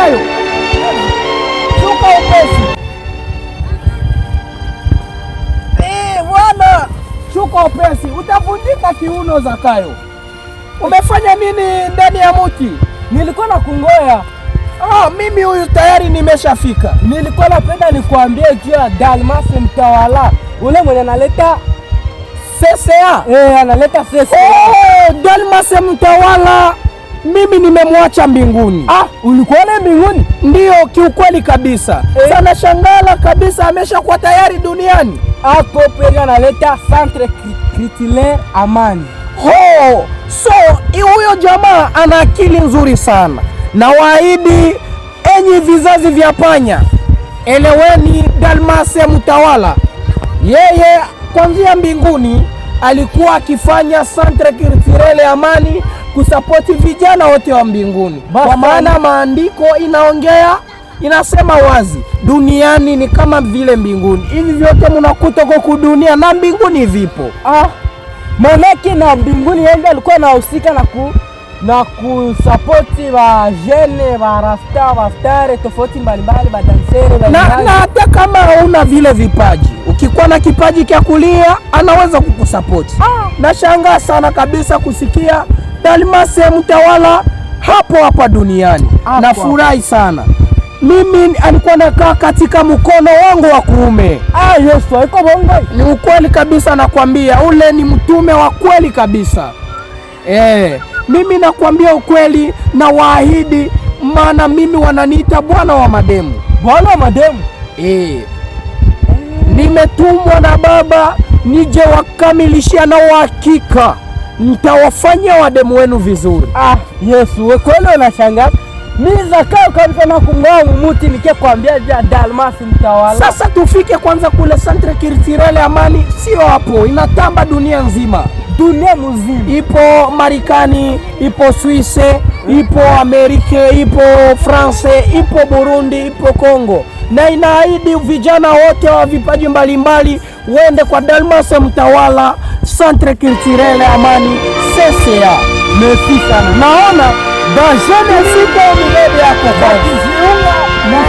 Zakayo, shuka upesi. Eh, bwana, shuka upesi, utavunjika kiuno. Zakayo, umefanya nini ndani ya muti? Nilikuwa na kungoya. Ah, mimi huyu tayari nimeshafika. Nilikuwa napenda nikuambie juu ya Dalmas Mtawala, ule mwenye analeta CCA. Eh, analeta CCA. Oh, Dalmas Mtawala mimi nimemwacha mbinguni. Ah, ulikuwa naye mbinguni? Ndiyo, kiukweli kabisa. Eh. Sana shangala kabisa, ameshakuwa tayari duniani. Ako peli analeta Centre Culturel Amani. Ho, so huyo jamaa ana akili nzuri sana, na waahidi enyi vizazi vya panya, eleweni Dalmase Mtawala, yeye kwanzia mbinguni alikuwa akifanya Centre Culturel Amani kusapoti vijana wote wa mbinguni, kwa maana maandiko inaongea inasema wazi, duniani ni kama vile mbinguni. Hivi vyote mnakuta huko kudunia na mbinguni vipo. Ah, manake na mbinguni yeye alikuwa anahusika na kusapoti ba jeune, ba rasta, ba star tofauti mbalimbali, ba dansere Na mbalimbali. na hata kama hauna vile vipaji, ukikuwa na kipaji cha kulia anaweza kukusapoti. Ah. Nashangaa sana kabisa kusikia Dalmase Mtawala hapo hapa duniani. Hapo. Nafurahi sana mimi, alikuwa nakaa katika mkono wangu wa kuume. Ah, Yesu, iko bongo. Ni ukweli kabisa, nakwambia ule ni mtume wa kweli kabisa. Eh, mimi nakwambia ukweli na waahidi, maana mimi wananiita bwana wa mademu. Bwana wa mademu. Eh, nimetumwa na Baba nije wakamilishia, na uhakika nitawafanyia wademu wenu vizuri. Ah, Yesu, we kweli unashangaa. Mimi Zakayo kabisa na kungoa mumuti nikikwambia juu ya Dalmas Mtawala. Sasa tufike kwanza kule Centre Culturel Amani, sio hapo, inatamba dunia nzima. Dunia mzima. Ipo Marekani, ipo Swisse, ipo Amerika, ipo France, ipo Burundi, ipo Kongo, na inaahidi vijana wote wa vipaji mbalimbali wende kwa Dalmas Mtawala, Centre Culturel Amani, CCA. Merci sana. Naona Bajene siko mbele yako basi. Jiunga na